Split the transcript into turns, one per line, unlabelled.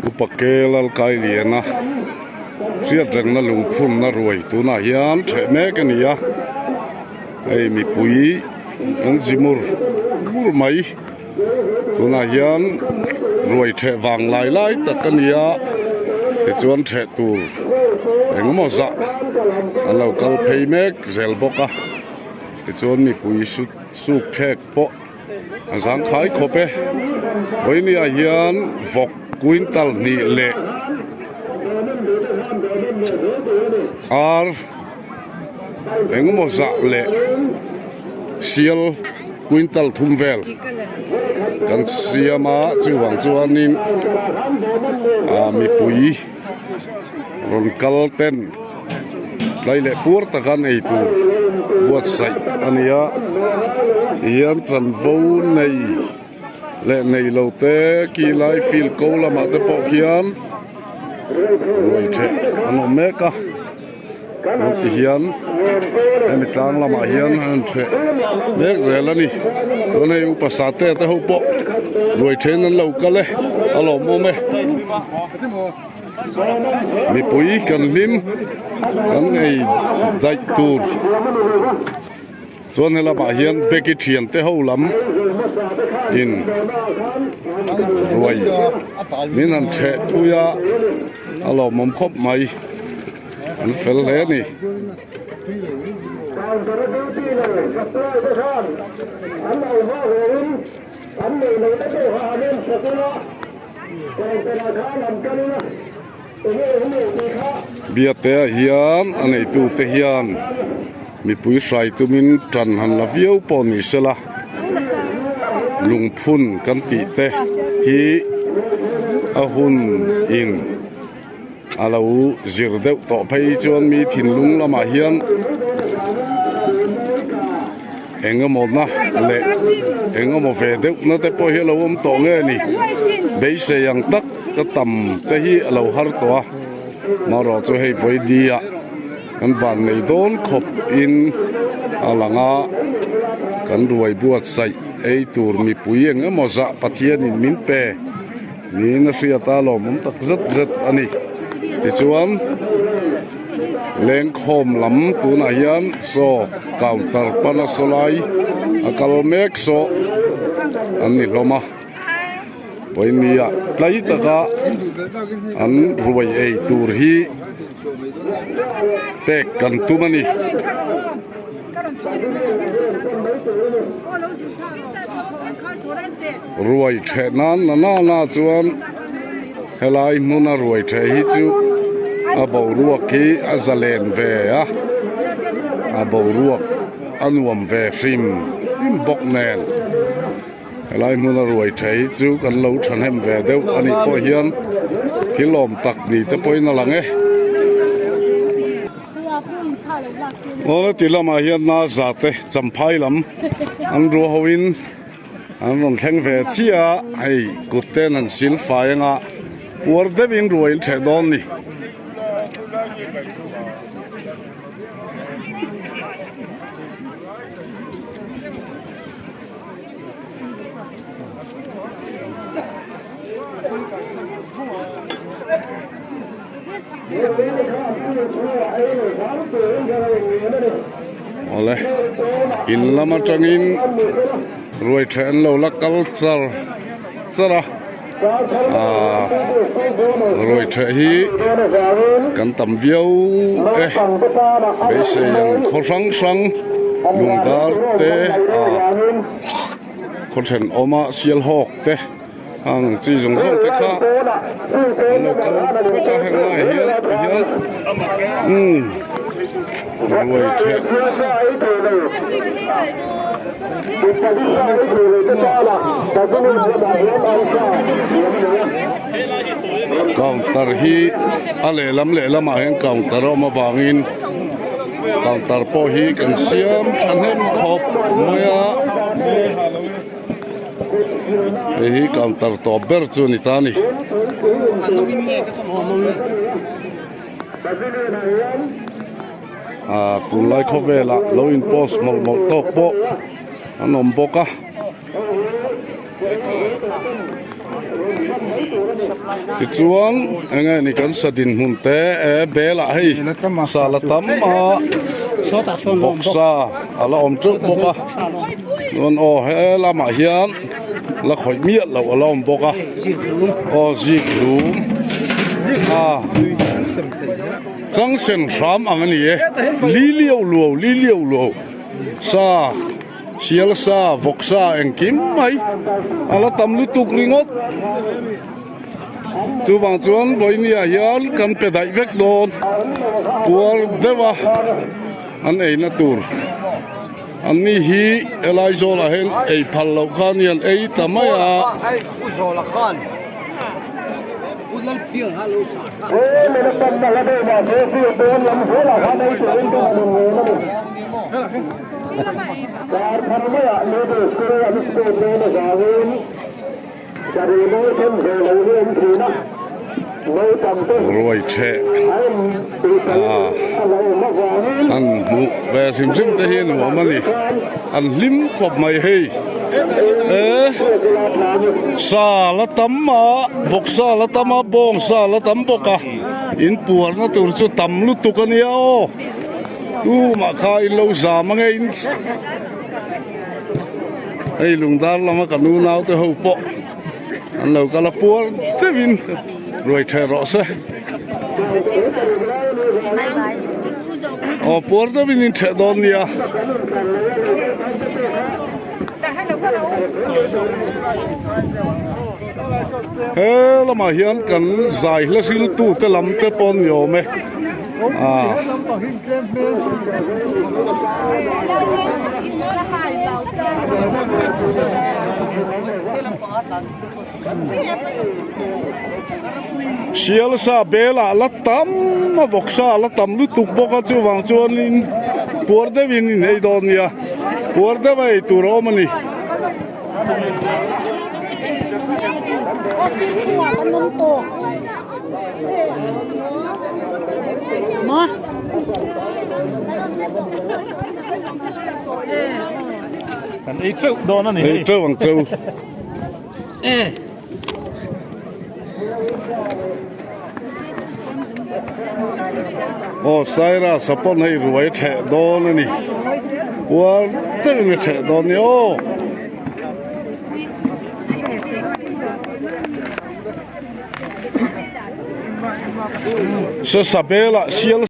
Upa Kelalkailiana hriat rengna lungphunna ruai tunah hian ṭheh mek a ni a hei mipui an zi mur mur mai tunah hian ruai ṭheh vang lai lai tak a ni a tichuan ṭheh tur engemaw zah an lo kal phei mek zel bawk a tichuan mipui suk thlek pawh. A zangkhai khawp e. Vawinia hian vawk quintal hnih leh ar engemaw zah leh sial quintal thum vel kan siam a chuvang chuanin ah mipui rawn kal ten Tlai leh puar taka nei tur buatsaih a ni a, tihian chanvo nei leh nei lo te ki lai field ko lamah te pawh khian ruai theh an awm mek a, chuan tihian hemi tlang lamah hian an rawn theh mek zel a ni, chuan hei upa sate te ho pawh ruai then an lo kal e a lawmawm e. Mipui kan hlim kan ei daih tur chuan helamah hian Becky thian te ho lam in ruai min han theh pui a a lawmawm khawp mai an fel hle a ni. Biate ah hian a neitute hian mipui hrai tumin tan han la viau pawh ni sela lungphun kan tih te hi a hun in a lo zir deuh tawh phei chuan mi thinlung lamah hian eng emaw na leh eng emaw ve deuh na te pawh hi a lo awm tawh nge ni beisei ang tak ka tam te hi a lo har tawh a marawh chu hei vawinia kan van nei dawn khawp in a lang a kan ruai buatsaih ei tur mipui eng emaw zah Pathianin min pe. Niin a hriat a lawmawm tak zet zet a ni. Tichuan lengkhawm lam tunah hian saw counter pana saw lai a kal mek saw an ni hlawm a. Vawinia tlai taka an ruai ei tur hi pek kan tum a ni. Ruai theh nan na na na chuan helai hmuna ruai theh hi chu a boruak hi a zalen ve a a boruak a nuam ve hrim hrim bawk nen helai hmuna ruai theh hi chu kan lo thahnem ve deuh a nih pawh hian thil awm tak ni te pawhin a lang e. Aw ti lamah hian Naza te Champhai lam an ruah ho in an rawn thleng ve chiah a hei kut te an han sil fai anga puar deuh in ruai in ṭheh dawn ni. Awle in lam atangin ruai then lo la kal char char a aaa ruai theh hi kan tam viau e beisei ang khaw hrang hrang lungdar te aaa khaw thenawma sialhawk te. Ang chi zawng zawng te kha an lo kal vek a heng laiah hian tihian umm ruai theh counter hi a lehlam lehlamah hian counter a awm avangin counter pawh hi kan siam thahnem khawp mai a. Hei hi counter tawp ber chu a ni ta a ni. Ah tunlai khawvelah lo in post mawlh mawlh tawk pawh an awm bawk a. Tichuan eng nge ni kan sa dinhmun te e belah hei sa la tam a vawksa a la awm teuh bawk a chuan aw he lamah hian la khawih miah loh a la awm bawk a aw zik hlum a changsen hram ang a ni e li liau luau li liau luau sa. Sial sa, vawk sa engkim mai a la tam lutuk ringawt. Chuvang chuan vawinia hian kan pe daih vek dawn puar deuh a an eina tur. An ni hi helai zawlah hian ei phal loh kha ni an ei ta mai a. Ruai chhe ah an hmuh ve hrim hrim te hi nuam a ni an hlim khawp mai hei e sa la tam a vawk sa la tam a bawng sa la tam bawk a in puarna tur chu tam lutuk a nia aw. Tumah kha in lo zam ange in hei lungdar lama ka nu nau te ho pawh an lo kal a puar deuhin ruai tha rawh se aw puar deuhin in theh dawn nia. He lamah hian kan zai hla hriltu te lam te pawh an ni awm e. Sial sa bel ah la tam a vawk sa la tam lutuk bawk a chuvang chuanin puar deuhin in ei dawn nia puar deuh a ei tur a awm a ni.
Kan ei teuh dawn a ni
hei. Ei teuh ang cheu. Aw Saira sapawn hei ruai theh dawn a ni. Uar deuhin a theh dawn a ni aw. Sa bela sial.